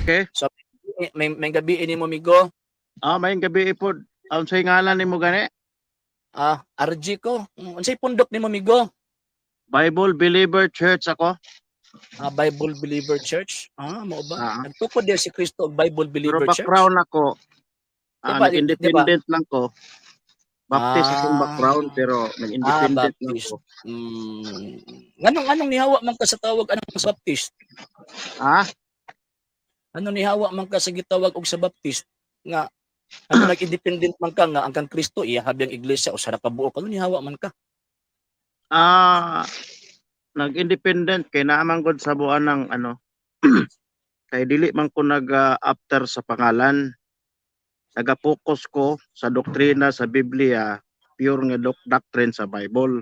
Okay. So may gabi ini mo, migo. Ah, maayong gabi pod. Unsay ngalan nimo gani? Ah, RG ko. Unsay pundok nimo, migo? Bible Believer Church ako. Ah, Bible Believer Church. Ah, mao ba? Ah. Nagtukod din si Kristo og Bible Pero Believer Church. background ako. Ah, Diba, nag-independent lang ko. Baptist akong background pero nag-independent lang Baptist. ko. Nganong nihawa man ka sa tawag anang sa Baptist? Ah, Ano nihawa man ka sa gitawag og sa Baptist nga ano, nag-independent man ka nga ang kang Kristo iya habi ang iglesia usa ra ka buok, ano nihawa man ka? Ah, nag-independent kay naa man gud sa buwan ng ano, kay dili man ko nag after sa pangalan. Naga-focus ko sa doktrina sa Biblia, pure nga doctrine sa Bible.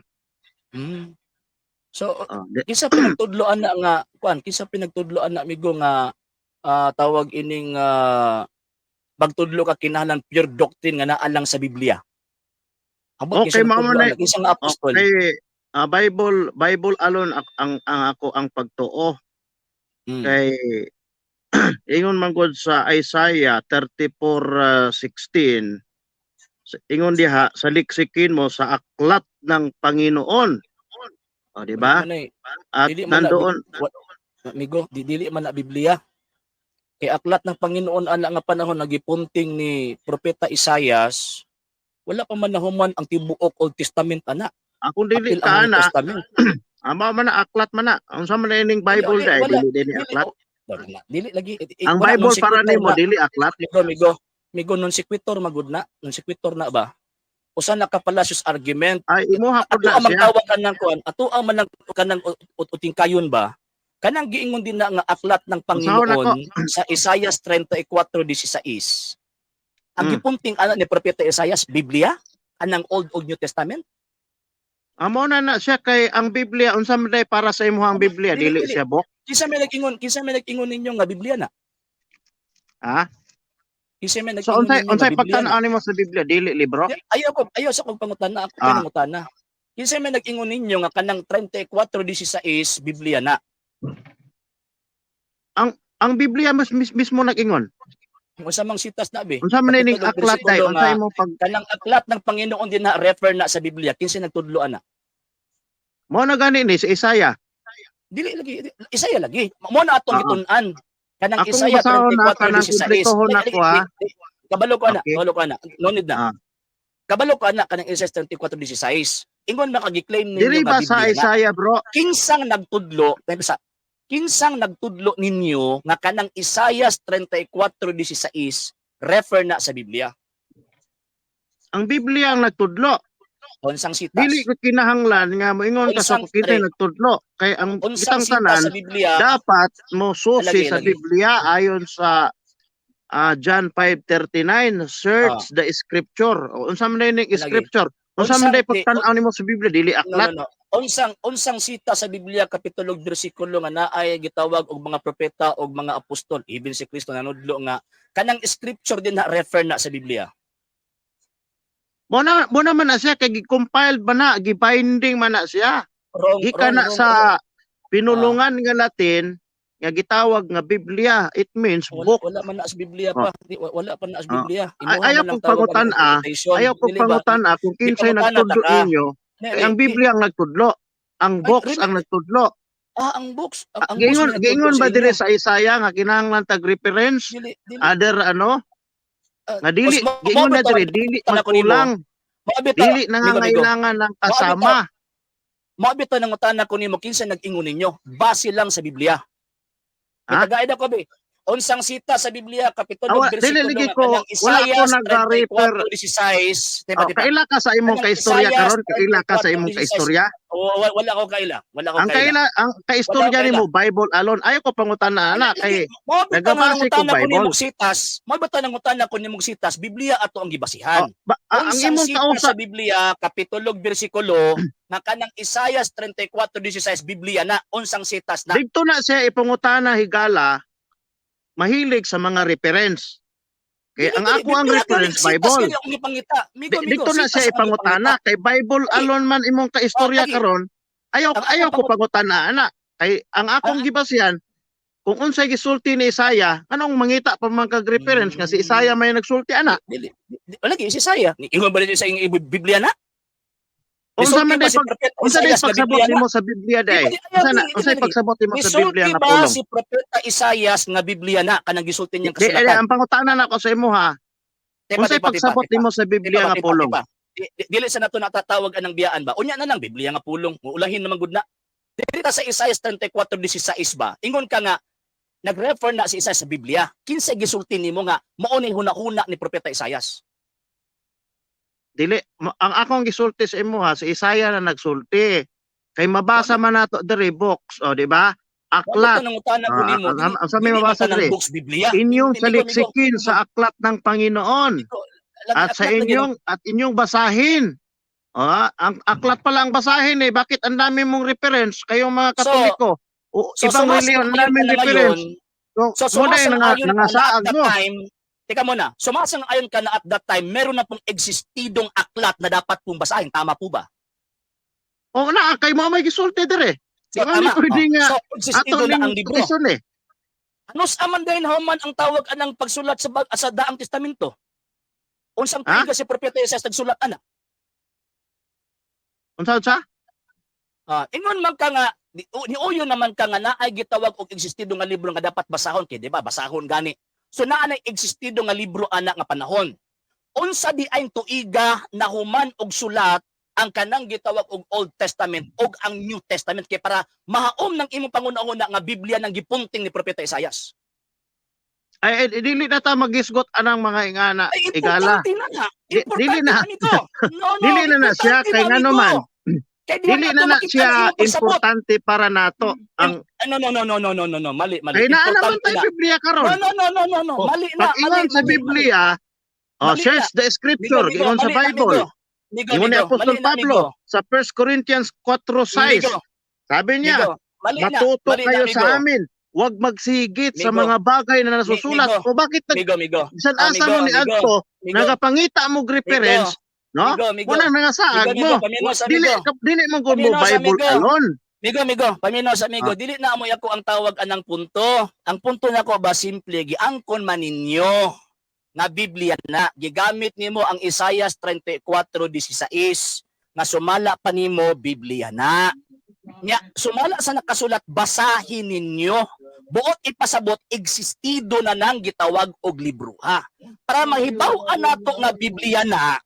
So Ah, kinsa pinagtudloan na nga kuan, kinsa pinagtudloan na, amigo, nga tawag ining pagtudlo ka kinahanglan pure doctrine nga naa lang sa Biblia? Ambot, Okay, kinsa mao man nagtudlo ana, kinsa nga apostol? Okay, Bible Bible alone ang ako ang pagtuo kay ingon man gud sa Isaiah 34:16, ingon diha, "Saliksikin mo sa aklat ng Panginoon." O, di ba? Wala man eh. At Dili man na nandoon Amigo, di dili man na Biblia. Kay aklat ng Panginoon ana nga panahon nagipunting ni Propeta Isayas, wala pa man nahuman ang tibuok Old Testament ana. Akong dili Apil ka ang New ana, Testament. Ama man na, aklat man na. Unsa man na ining Bible Wala, dai, wala. dili dili Dili, aklat. oh, wala, dili lagi. Ang Wala, Bible non para sequitur nimo na. dili aklat. Migo, migo, migo, non sequitur magud na, non sequitur na ba? Usa na ka fallacious argument. Ay, imuha pud Ato na ang siya. magtawag kanang kuan, ato ang man kanang uting kayon ba? Kanang giingon din na nga aklat ng Basahon ako. Panginoon sa Isaiah 34:16. Ang gipunting ana ni Propeta Isaias, Biblia, anang Old ug New Testament? Amo na na siya kay ang Biblia, unsa man day para sa imuhang Biblia, Dili, dili dili. siya book? Kinsa may nag-ingon ninyo nga Biblia na? Ha? Kinsa may So nag-ingon unsay ninyo nga unsay Biblia na? pagtan-aw nimo sa Biblia, dili libro? Ayaw sa kong pangutana, ako kay nangutana. Kinsa may nag-ingon ninyo nga kanang 34:16 Biblia na? Ang Biblia mas mismo nag-ingon. Unsa mang sitas na be? Unsa man ining Kapitulo, aklat day, bersikulo unsa nga imo pag kanang aklat ng Panginoon din na refer na sa Biblia, kinsa nagtudlo ana? Mo na gani ni si Isaiah. Dili lagi, Isaiah lagi. Mo na atong gitun-an. Kanang Akong Isaiah basahon na, kanang 34:16. kumpletuhon Ay, ako, ha. kabalo ko ana, Okay. kabalo ko ana. No need na. Kabalo ko ana kanang Isaiah 34:16. Ingon makagi-claim ninyo Dili nga ba sa Biblia na. Isaiah, bro? Kinsang nagtudlo, tayo sa kinsang nagtudlo ninyo nga kanang Isaiah 34:16 refer na sa Biblia? Ang Biblia ang nagtudlo. Unsang sitas? Dili ko kinahanglan nga moingon ka sa Unsang kinsay nagtudlo. Kay ang Unsang kitang sitas tanan sa Biblia? dapat mo susi Lagi, sa lagi. Biblia ayon sa John 5:39, "Search the scripture." O, unsa man ning Lagi. scripture? Unsa man Unsang day pagtan-aw nimo sa Biblia, dili No, aklat? no, no. Unsang sita sa Biblia, kapitulo ug bersikulo nga naay gitawag og mga propeta og mga apostol, even si Kristo nanudlo nga kanang scripture din na refer na sa Biblia? Mo na man na siya kay gi-compiled ba na, gi-binding man na siya. Wrong, Gikan wrong, na wrong, sa wrong. pinulungan nga Latin nga gitawag nga Biblia. It means Wala, book. wala man na sa Biblia pa. Di, wala pa na sa Biblia. Ay, Imuha ayaw man lang kong tawag ang pangutan-a, interpretation. ayaw kong Dili ba? pangutan-a kung kinsay pangutana nagtudlo ta ka. ninyo. Ne, Kay ang di- Biblia ang nagtudlo. Ang Ay, books really? ang nagtudlo. Ah, ang books. Ang books Giingon may nagtudlo giingon sa ba inyo. diri sa Isaiah nga kinahanglan tag reference Dili, dili. other ano nga dili giingon mo na bitaw diri dili tana ko nimo. magkulang, Mao bitaw, dili migo, migo. nangangailangan ng kasama. Mao bitaw nangutana ko nimo kinsa nag-ingon ninyo base lang sa Biblia. Ha? Kitagaid ako be. Unsang sita sa Biblia, kapitulo Awa, dili bersikulo lagi nga ko, kanang wala ko Isaiah nag-refer. 34:16, diba, Oh, diba? kaila ka sa imong Kanang kaistorya Isaiah karon, kaila ka sa imong 34:16. kaistorya. Oh, wala ko kaila. Wala ko Ang kaila. kaila, ang kaistorya Wala ko nimo Bible alone. Ayaw ko pangutana ana kay Mao bitaw nga nagabase ko nangutana ko Bible. nimong sitas, mao bitaw nangutana ko nimong sitas, Biblia ato ang gibasihan. Oh, ba, ang Unsang imong sita kausa sa Biblia, kapitulo ug bersikulo nga kanang Isaiah 34:16 Biblia na, unsang sitas na? Didto na siya ipangutana, higala mahilig sa mga reference. Kay Dili, ang dili, ako ang Biblia reference gani, sitas Bible. gani akong gipangita. Migo, migo, Dito na sitas siya ang ipangutana gipangita. kay Bible Lagi. alone man imong kaistorya Oh, lagi. karon. Ayaw Ang ayaw akong ko pangutana ana. Kay ang akong gibasihan Kung unsay gisulti ni Isaiah, anong mangita pa man kag reference nga si Isaiah may nagsulti ana? Dili, wala gyud si Isaiah. Ingon ba sa iyong Biblia na? Unsa man Gisulti ba day si pag Propeta unsa day Isaias nga pagsabot Biblia na? nimo sa Biblia day? Di ba, Unsa na di, di, unsay di, pagsabot nimo sa Gisulti Biblia nga ba pulong? si Propeta Isaias nga Biblia na kanang gisulti niyang Di, eh, kasulatan? ang pangutana nako sa imo ha. Tepa, Unsay tepa, tepa, pagsabot tepa. nimo sa Biblia Tepa, nga tepa, pulong? tepa. Dili sa nato natatawag anang biyaan ba? Unya na lang Biblia nga pulong, ulahin naman gud na. Dili ta sa Isaiah 34:16 ba? Ingon ka nga nag-refer na si Isaiah sa Biblia. Kinsa gisulti nimo nga mao ni hunahuna ni Propeta Isaias? Dili ang akong gisulti sa imo ha, si Isaiah na nagsulti. Kay mabasa man nato diri books, o di ba? Wa Aklat. ko nangutana ko Ah, nimo. ang sa may Dili ba mabasa kanang diri. books Biblia? Inyong Migo, migo, saliksikin sa aklat ng Panginoon migo. Lagi at sa aklat lagi inyong at inyong basahin. Ah, ang aklat pala ang basahin eh. Bakit ang dami mong reference kayong mga So, Katoliko? O, So, ibang reliyon, ang sumasang-ayon daming ka na reference. ngayon. So, So mo na yung sumasang-ayon ka na at nangasaag that mo. time, teka muna, sumasang-ayon ka na at that time, meron na pong existidong aklat na dapat pong basahin. Tama po ba? O na, kay mo may gisulti dire. So, Di ba ni tama. pwede Oh. nga So, ato existido na ning ang libro. tukison eh. Ano sa man dahil human ang tawag anang pagsulat sa Daang Testamento? Unsang Ha? tuig si Propeta Isaias nagsulat ana? Unsa unsa? Ah, ingon man ka nga niuyo naman ka nga naay gitawag og existido nga libro nga dapat basahon kay di ba? Basahon gani. So naa nay existido nga libro ana nga panahon. Unsa di ay tuiga na human og sulat ang kanang gitawag og Old Testament og ang New Testament kay para mahaom ng imong pangunahuna nga Biblia nang gipunting ni Propeta Isaias? Ay, eh, dili na ta magisgot anang mga ingana Ay, igala. importante na na. Dili Importante na. na nito. No, no, Dili na na siya importante kay na, ngano amigo. man. Kay di Dili na na nato makita siya ang imong pagsabot. importante para nato ang Ay, no, no, no, no, no, no, no, no. Mali, mali. kay naa naman Importante tayo na. Biblia No, karon. no, no, no, no, no. Oh, Mali na. pag ingon Mali, sa mali, mali. Biblia, oh, Mali search the Migo, scripture, migo, ingon sa mali na, Bible. migo. Migo, Ingon ni migo. Apostol Mali na, Pablo migo. sa 1 Corinthians 4:6. Migo, Sabi niya, migo. Mali na. matuto Mali na, kayo sa migo. amin. Huwag magsigit sa Migo. mga bagay na nasusulat. Migo. O bakit nag Migo, migo. bisan Ah, asa migo, mo ni migo. adto Migo. nagapangita mo og reference, no? Migo, migo. Muna nangasaag Migo, mo. migo, paminos, Dili amigo. dili mo gud mo Paminos, Bible amigo. alone. Migo, migo, paminos amigo, Ah. dili na amoy ako ang tawag anang punto. Ang punto nako ba simple, giangkon man ninyo nga Biblia na gigamit nimo ang Isaiah 34:16 nga sumala pa nimo Biblia na. Nya sumala sa nakasulat basahin ninyo. Buot ipasabot existido na nang gitawag og libroha. Para mahibaw-an nato nga Biblia na,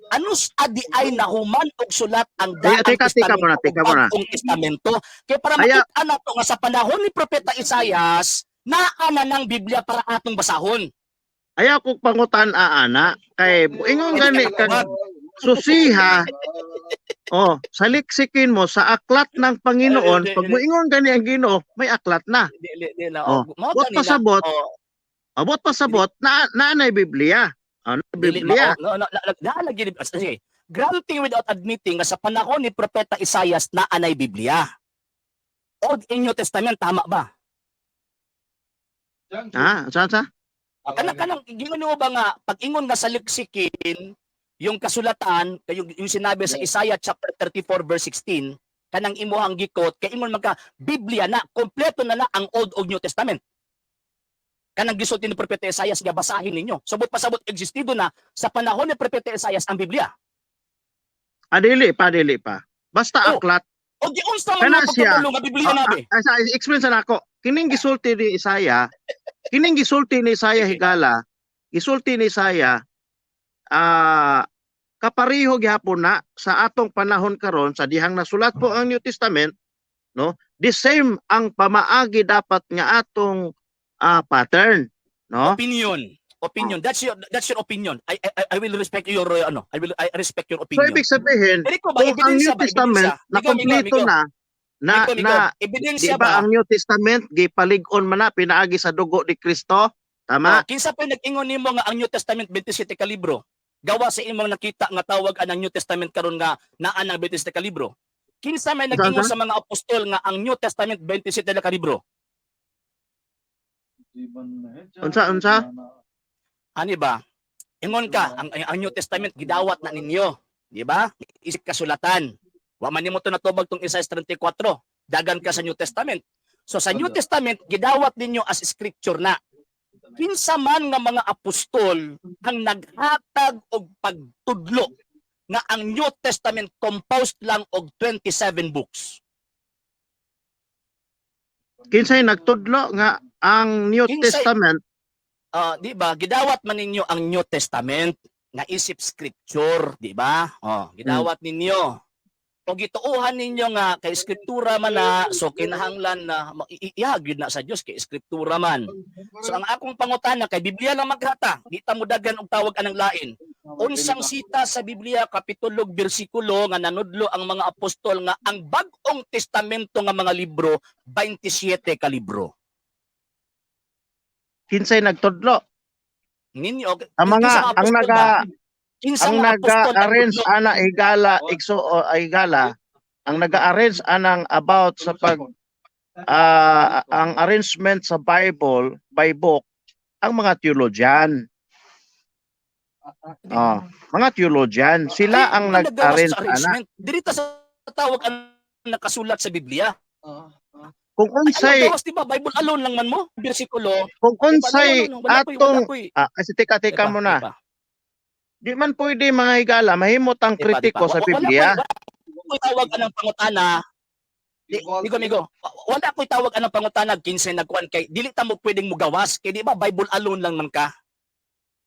anus adi ay nahuman og sulat ang Ay, Daang teka, teka Testamento muna, ug teka muna. Bagong Testamento. Kaya para makita nato nga sa panahon ni Propeta Isaias, naa na ng Biblia para atong basahon. Ayaw kog pangutan aana kay ingon Hindi gani ka kag matawag. susiha. Oh, saliksikin mo sa aklat ng Panginoon. Ay, hindi, Pag moingon gani ang Ginoo, may aklat na. Di, di, di na. Oh, Oh, mao buot gani na. pasabot, Oh, abot pasabot na naanay Biblia. Ano dili Biblia? mao. No, no, naa lagi ni, sige. Granting without admitting nga sa panahon ni Propeta Isaias naa nay Biblia. Old and New Testament, tama ba? Ha, saan sa? Kanang kanang gingon nimo ba nga pag ingon nga saliksikin yung kasulatan kay yung sinabi sa Isaiah chapter 34 verse 16 kanang imuhang gikot kay ingon magka Biblia na kompleto na na ang Old ug New Testament kanang gisulti ni Propeta Isaias nga basahin ninyo sabot pasabot existido na sa panahon ni Propeta Isaias ang Biblia. Ah, dili pa, dili pa. Basta Oh. aklat. O giunsa man Kana nga siya. pagkatulo nga Biblia Ah, na be? ah, explain sa nako. Kining gisulti ni Isaiah, kining gisulti ni Isaiah higala, gisulti ni Isaiah kapareho gihapon na sa atong panahon karon sa dihang nasulat po ang New Testament, no? The same ang pamaagi dapat nga atong pattern, no? Opinion, opinion, that's your opinion. I will respect your ano, I respect your So opinion. ibig sabihin, Pero ikaw ba, kung ang ebidensya New ba, Testament ebidensya? na Migo, migo, kompleto migo. na na Migo, migo. na di Ebidensya ba ba? ang New Testament gipalig-on man na pinaagi sa dugo ni Kristo? Tama? Oh, kinsa pa nag-ingon nimo nga ang New Testament 27 ka libro? Gawa sa imong nakita nga tawag anang New Testament karon nga naa nang 27 ka libro. Kinsa may nag-ingon Unsa? sa mga apostol nga ang New Testament 27 ka libro? Unsa, unsa? Ani ba? Ingon ka ang New Testament gidawat na ninyo, di ba? Isip kasulatan. Wa man nimo to natubag tong Isaiah 34. Dagan ka sa New Testament. So sa New Testament gidawat ninyo as scripture na. Kinsa man nga mga apostol ang naghatag og pagtudlo nga ang New Testament composed lang og 27 books? Kinsay nagtudlo nga ang New Testament? Ah, di ba? Gidawat man ninyo ang New Testament nga isip scripture, di ba? Oh, gidawat ninyo. O gituohan ninyo nga kay skriptura man na, so kinahanglan na ihag yun na sa Dios kay skriptura man. So ang akong pangutana, kay Biblia lang maghata, di ta mo dagan og tawag anang lain. Unsang sita sa Biblia, kapitulo, bersikulo nga nanudlo ang mga apostol nga ang Bag-ong Testamento nga mga libro 27 ka libro? Kinsay nagtudlo? Ninyo Ang mga kinsa ang apostol naga ba? Kinsa ang nga apostol ang naga-arrange nagtudlo? ana, higala, igso o higala, ang naga-arrange anang about sa pag ang arrangement sa Bible by book, ang mga theologian. Oh, mga theologian, sila Ay, ang wala nagawas nag-arrange sa ana. arrangement. Dili ta sa tawag ang nakasulat sa Biblia. Kung Ay, unsay ano gawas, di ba? Bible alone lang man mo. Bersikulo. Kung Di ba? No, unsay no, no. Wala atong ko'y kasi teka, teka Di ba? muna. Di ba? Di man pwede, mga higala, mahimot ang Di ba, di ba? kritiko sa Biblia. Wala ko'y tawag anang pangutana. Migo, migo. Wala ko'y tawag anang pangutana kinsay nagkuan kay dili ta mo pwedeng mugawas kay di ba Bible alone lang man ka.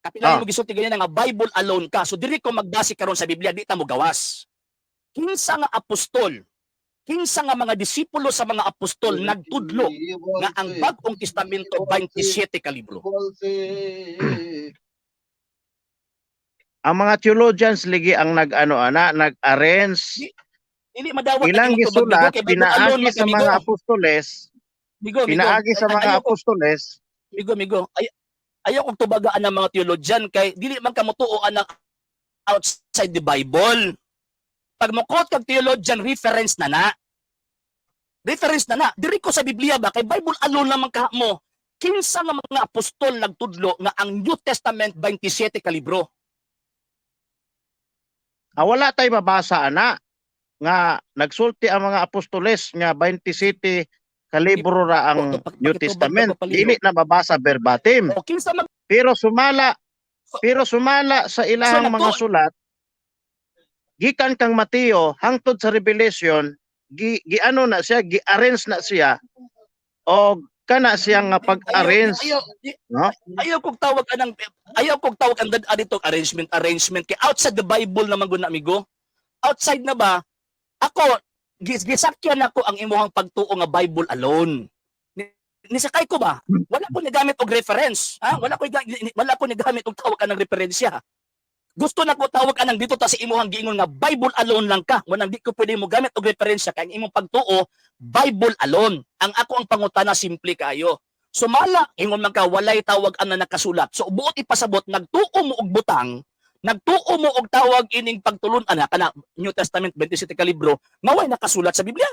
Kapila mo gisulti ganyan nga Bible alone ka. So diri ko magbase karon sa Biblia, di ta mo gawas. Kinsa nga apostol, kinsa nga mga disipulo sa mga apostol nagtudlo nga ang Bag-ong Testamento 27 ka libro? Ang mga theologians ligi ang nag-ano ana, nag-arrange. Dili madawat Ilang ang imong tubag, Migo, gisulat kay Bible alone pinaagi man sa ka, Migo. mga apostoles, Migo, Migo. pinaagi sa mga Ayoko, apostoles. Migo, Migo. Ay, ayaw kong tubagaan ng mga theologian kay dili man ka motuo anang outside the Bible. Pag mo-quote kag theologian, reference na na. Reference na na. Diri ko sa Biblia ba, kay Bible alone naman ka mo. Kinsa nga mga apostol nagtudlo nga ang New Testament 27 ka libro? Wala tay mabasa ana nga nagsulti ang mga apostoles nga 27 kalibro ra ang O, New pakitubag Testament. na ko palihog. Dili na mabasa verbatim. O kinsa mag Pero sumala sa ilahang So, mga sulat gikan kang Mateo hangtod sa Revelation, gi giano na siya, gi-arrange na siya og kana siya nga pag-arrange, Ayaw, no? Ayaw kog tawag ang dad dito arrangement arrangement kay outside the Bible naman gud na, amigo. Outside na ba? Ako gisakyan ako ang imuhang pagtuo nga Bible alone. Nisakay ko ba? Wala ko nagamit og reference, ha? Wala ko nagamit og tawag anang referensya. Gusto na ko tawag anang dito ta sa imuhang giingon nga Bible alone lang ka. Wanang di ko pwede mo gamit og referensya kay ang imong pagtuo Bible alone. Ang ako ang pangutana simple kayo. Sumala, ingon man ka, walay tawag ang nakasulat. So buot ipasabot, nagtuo mo og butang, nagtuo mo og tawag ining pagtulun ana kana New Testament 27 ka libro, nga way nakasulat sa Biblia.